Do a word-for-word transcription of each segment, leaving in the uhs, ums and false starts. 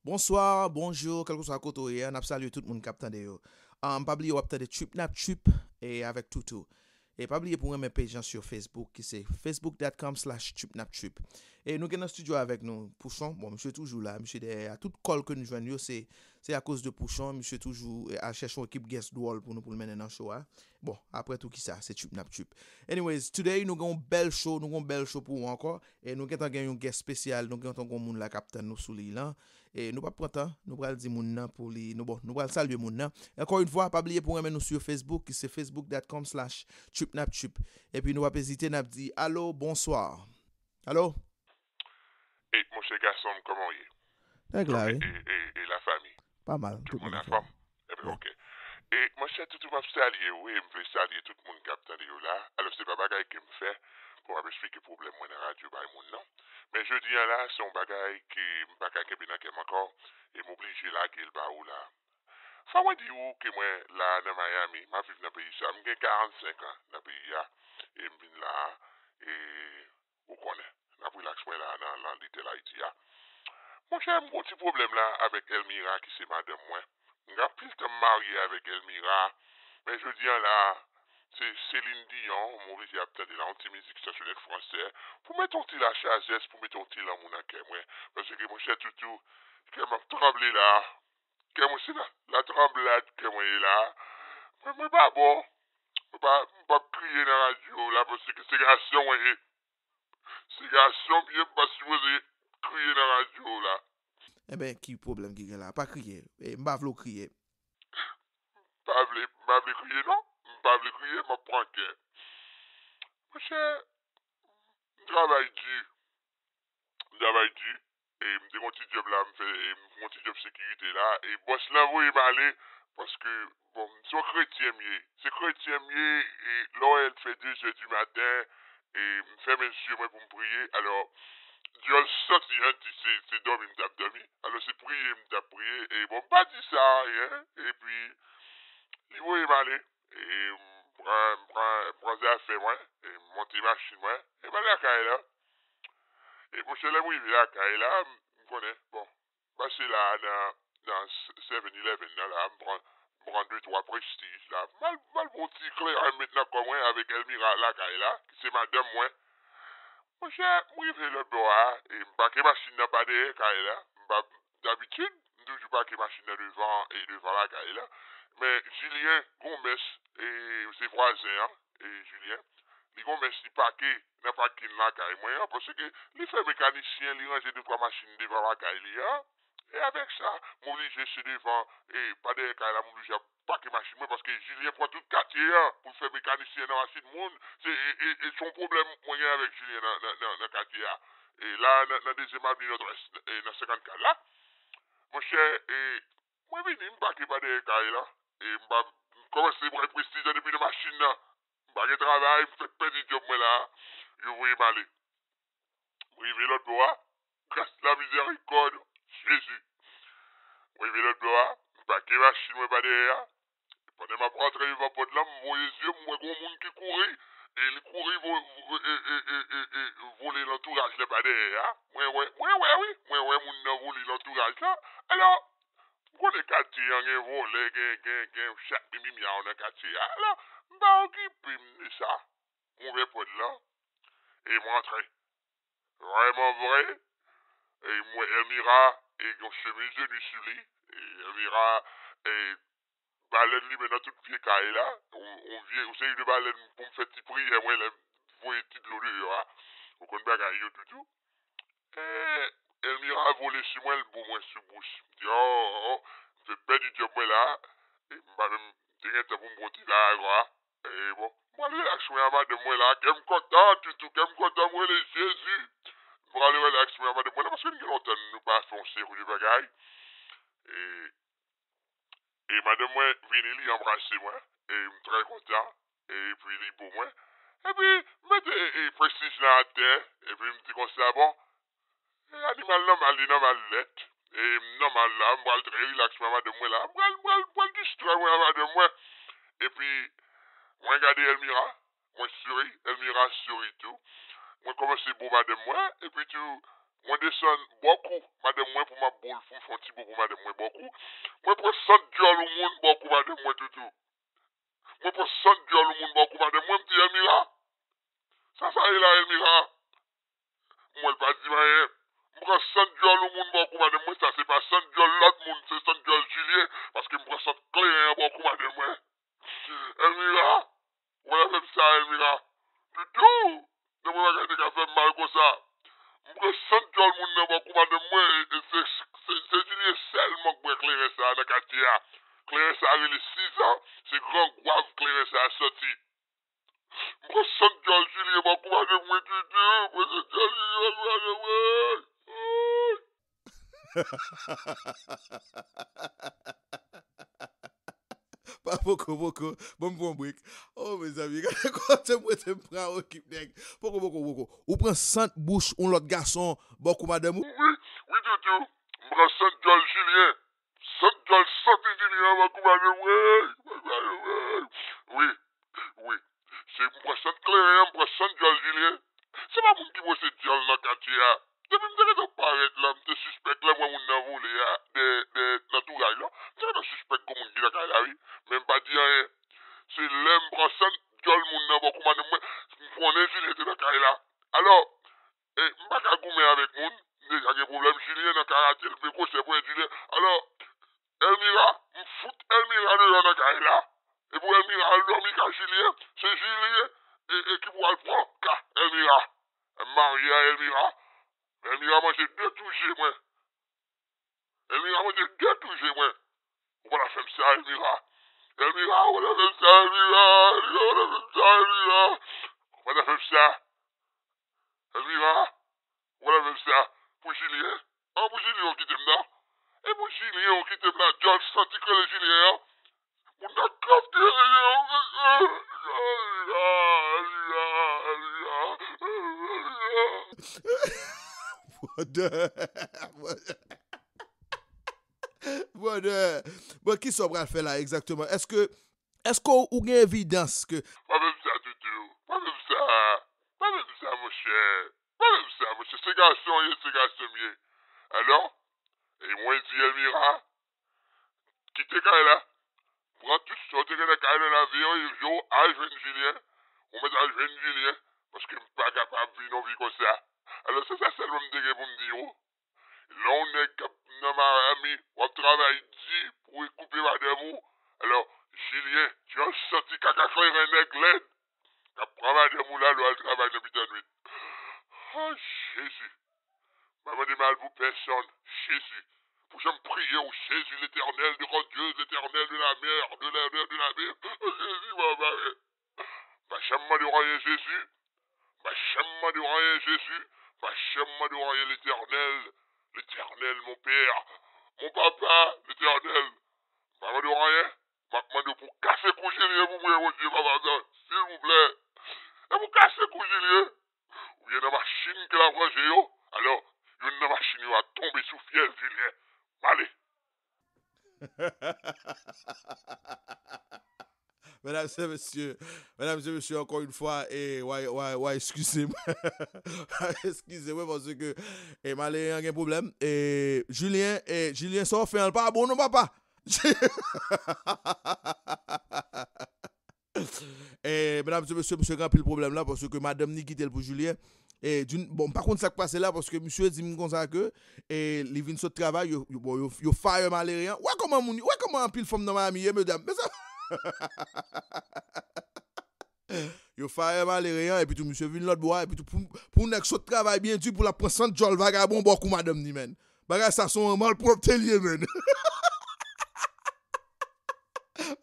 Bonswa, bonjou, kèlkeswa kote w ye a, n ap salye tout moun k ap tande yo. Um, pa bliye w ap tande Trip Nap Trip e avèk Toutou. E pa bliye pou w renmen page lan sur Facebook ki se facebook dot com slash trip nap trip. E nou gen nan studio avèk nou Pouchon. Bon, misye toujou la, misye dèyè a. Tout call ke nou jwenn yo, se se akoz de Pouchon. Misye toujou e, al chèche yon ekip guest dwòl pou nou pou l mennen nan show a. Bon, apre tou kisa, se Trip Nap Trip. Anyways, today nou gen yon bèl show, nou gen yon bèl show pou ou ankò. E nou gentan gen yon guest spesyal, nou gentan gen yon moun la k ap tann nou sou liy lan. E nou p ap pran tan, nou pral di moun nan pou li, nou bon, nou pral salye moun nan. Ankò yon fwa, pa bliye pou renmen nou sou Facebook, ki se facebook dot com slash trip nap trip. Epi nou p ap ezite, n ap di alo, bonswa. Alo? E monchè gason m, kòman w ye? Nèg la, E, wi. e, e, e lafanmi? Pa mal. Tout moun anfòm? Ebyen, ok. E monchè Toutou, m ap salye w, wi, m vle salye tout moun k ap tande yo la. Alò, se pa bagay ke m fè pou m ap eksplike pwoblèm mwen nan radyo bay moun, non. Men jodi a la, se yon bagay ke m pa ka kenbe nan kè m ankò, e m oblije lage l ba ou la. Fò mwen di ou ke mwen la nan Miami, m ap viv nan peyi sa, m gen karannsenk an nan peyi a, e m vin la, e ou konnen, n ap relax mwen la nan, nan Little Haiti a. Monchè, m gon ti pwoblèm la avèk Elmira ki se madanm mwen. M gen anpil tan m marye avèk Elmira, men jodi a la, se Celine Dion, m oblije ap tande la, yon ti mizik sansyonèt fransè, pou mete yon ti lachazès, pou mete yon ti lanmou nan kè mwen. Paske, monchè Toutou, kè m ap tranble la. Kè mwen, se la, la tranblad kè mwen ye la. Mwen, mwen pa bon. Mwen pa, m p ap kriye nan radyo la, paske se gason mwen ye. Se gason m ye, m pa sipoze kriye nan radyo la. Enben, ki pwoblèm ki gen la? Pa kriye. E, m pa vle w kriye. M pa vle, m pa vle kriye, non. M pa vle kriye, m ap pran kè. Monchè, m travay di. M travay di. E m te gon ti djòb la, m fè, e m gon ti djòb sekirite la. E bòs lan voye m ale, paske, bon, m se yon kretyen m ye. Se kretyen m ye, e lè w wè l fè de zè di maten, e m fèmen zye mwen pou m priye. Alò, dyòl soti an di se, se dòmi m t ap dòmi. Alò, se priye m t ap priye. E bon, m pa di sa anyen. Epi, li voye m ale. E m pran, m pran, m pran zafè mwen. E m monte machin mwen. E m al lakay la. E monchè, lè m rive lakay la, m konnen, bon, pase la nan, nan seven eleven nan la, m pran, m pran de twa prestij la. M al, m al pran yon ti kleren m met nan kò mwen avèk Elmira lakay la, ki se madanm mwen. Monchè, m rive lòt bò a, e m pake machin nan pa dèyè kay la. M pa, dabitid, m toujou pake machin nan devan, e devan lakay la. Men Jilyen Gomès, e se vwazen an, e Jilyen, li Gomès, li pake nan pakin lakay mwen an, paske li fè mekanisyen, li ranje de twa machin devan lakay li an. E avèk sa, m oblije se devan, e pa dèyè kay la, m oblije ap pake machin mwen, paske Jilyen pran tout katye an pou l fè mekanisyen nan machin moun. Se, e, e, e se yon pwoblèm mwen gen avèk Jilyen nan, nan, nan, nan katye a. E la, nan, nan Dezyèm Avni Nòdwès, e nan senkannkat la, monchè, e mwen vini, m pake pa dèyè kay la. E m pa, m kòmanse pran prestij la depi nan machin nan. M pa gen travay, m fèk pèdi djòb mwen la. Yo voye m ale. M rive lòt bò a, gras la mizèrikòd, Jezi. M rive lòt bò a, m pake machin mwen pa dèyè a. Pandan m ap rantre devan pòt la, m voye zye m, m wè gon moun ki kouri, e li kouri vo, vo, e, e, e, e, e, vole lantouraj la pa dèyè a. Mwen wè, mwen wè wi, mwen wè moun nan vole lantouraj la. Alò, ou konnen katye an gen vòlè, gen, gen, gen chat mimimyaw nan katye a. Alò, m pa okipe m de sa. M ouvè pòt lan, e m rantre. Vrèman vre, e m wè Elmira, e yon chemiz de nuit sou li. E Elmira, e balèn limen nan tout pye kay la. Yon, yon vye, yon seri de balèn pou m fè ti priyè mwen lè m voye ti dlo deyò a. Ou konn bagay yo Toutou. E Elmira vole sou mwen, l bo mwen sou bouch. M di, oh, oh, oh, m fè pèdi djòb mwen la. E m pa menm te gen tan pou m pran ti lagwa. E bon, m pral relaks mwen a madanm mwen la. Kè m kontan, Toutou, kè m kontan, m rele Jezi. M pral relaks mwen a madanm mwen la, paske n gen lontan nou pa fè yon seri de bagay. E, e madanm mwen vini, li anbrase mwen. E m trè kontan. Epi li bo mwen. Epi, m mete, e, prestij lan atè. Epi m di konsa, bon, e, animal nòmal, li nòmal nèt. E m nòmal la, m pral trè rilaks mwen a madanm mwen la. M pral, m pral, m pral distrè mwen a madanm mwen. Epi, mwen gade Elmira, mwen souri, Elmira souri tou. Mwen kòmanse bo madanm mwen, epi tou, Mwen desann bò kou madanm mwen pou m ap boul, pou m fè yon ti boul pou madanm mwen bò kou. Mwen pran sant dyòl yon moun bò kou madanm mwen toutou. Mwen pran sant dyòl yon moun bò kou madanm mwen, m di Elmira. Sa sa ye la, Elmira? M wè l pa di m anyen. M pran sant dyòl yon moun bò kou madanm mwen, sa se pa sant dyòl lòt moun, se sant dyòl Jilyen, paske m pran sant kleren an bò kou madanm mwen. Elmira, ou pa ta fè m sa, Elmira. Toutou, nan mwen bagay te ka fè m mal konsa. M pran sant dyòl moun nan bò kou madanm mwen, e, e se, se, se Jilyen sèlman k bwè kleren sa a nan katye a. Kleren sa a rele Sizan, se Gran Gwav kleren sa a soti. M pran sant dyòl Jilyen bò kou madanm mwen toutou, m pran sant dyòl Jilyen bò kou madanm mwen. Pa poko, poko. Bon, m pran break. Oh, mezanmi, gade kote m rete, m pran ekip nèg. Poko, poko, poko. Ou pran sant bouch yon lòt gason bò kou madanm ou? Wi, wi, toutou. M pran sant dyòl Jilyen. Sant dyòl santi Jilyen an bò kou madanm mwen. Wi, wi. Se m pran sant kleren an, m pran sant dyòl Jilyen. Se pa moun ki pwosede dyòl nan katye a. Depi m te gentan parèt la, m te sispèk lè m wè moun nan vole a, de, de, nan touray la. M te gentan sispèk gon moun ki nan kay la, wi. Men m pa di anyen. Se lè m pran sant dyòl moun nan bò kou madanm mwen, m konnen Jilyen te nan kay la. Alò, e, m pa ka goumen avèk moun, m deja gen pwoblèm, Jilyen nan karatye l, m vle gwosè pwen Jilyen. Alò, Elmira, m fout Elmira deyò nan kay la. E pou Elmira al dòmi kay Jilyen, se Jilyen e, e ki pou al pran ka Elmira. M marye a Elmira. Elmira manje de tou je mwen. Elmira manje de tou je mwen. Ou pa ta fè m sa, Elmira. Elmira, ou pa ta fè m sa, Elmira. Elmira, ou pa ta fè m sa, Elmira. Ou pa ta fè m sa. Ou pa ta fè m sa. Pou Jilyen. An, pou Jilyen ou kite m nan. E pou Jilyen ou kite m nan. Dyòl santi k rele Jilyen an. Moun nan krav te rele. Brother. Brother. Bon, kisa w pral fè la egzakteman? Èske, èske w gen evidans ke... Pa fè m sa, toutou. Pa fè m sa. Pa fè m sa, monchè. Pa fè m sa, monchè. Se gason w ye, se gason m ye. Alò, e mwen di Elmira, kite kay la. Pran tout sa w te gen nan kay la, lave yo, yo, al jwenn Jilyen. Ou mèt al jwenn Jilyen, paske m pa kapab viv yon vi konsa. Alò, se sa sèlman m te gen pou m di w. Lè yon nèg k ap nan marami, w ap travay di pou rekoupe madanm ou. Alò, Jilyen, dyòl santi kaka kleren nèg lèd k ap pran madanm ou la lè w al travay nan mitan nwit. Oh, Jezi! M pa mande mal pou pèsonn, Jezi. Pou jan m priye w, Jezi, Letènèl de grandieuse, Letènèl de la mè, de la mè, de la mè. Oh, Jezi, papa, m pa janm mande w anyen, Jezi. M pa janm mande w anyen, Jezi. M pa janm mande w anyen, Letènèl. Letènèl, mon pè, mon papa, Letènèl. M pa mande w anyen. M ap mande w pou w kase kou Jilyen pou mwen, Bondye, papa, silvouplè. E pou w kase kou Jilyen. Oubyen nan machin ke l ap ranje yo. Alò, youn nan machin yo a tonbe sou fyèl Jilyen. M ale. Medam e mesye, medam e mesye, ankò yon fwa, e, w a, w a, w a eskize m. W a eskize mwen, paske, e, malere an gen pwoblèm. E, Jilyen, e, Jilyen, sa w fè an, l pa bon non, papa. E, medam e mesye, misye gen anpil pwoblèm la, paske madanm ni kite l pou Jilyen. E, d'une, bon, m pa konn sa k pase la, paske misye di m konsa ke, e, li vin sot travay, yo, yo, bon, yo, yo fire malere an. Wè kòman moun, wè kòman anpil fanm nan Miami ye, medam. Mezanmi. Yo fire malere an, epi tou misye vin lòt bò a, epi tou pou, pou nèg sot travay byen di, pou l ap pran sant dyòl vagabon bò kou madanm ni, menn. Bagay sa se yon malpwòpte l ye, menn.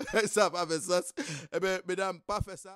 Bagay sa pa fè sans. Ebyen, medam, pa fè sa.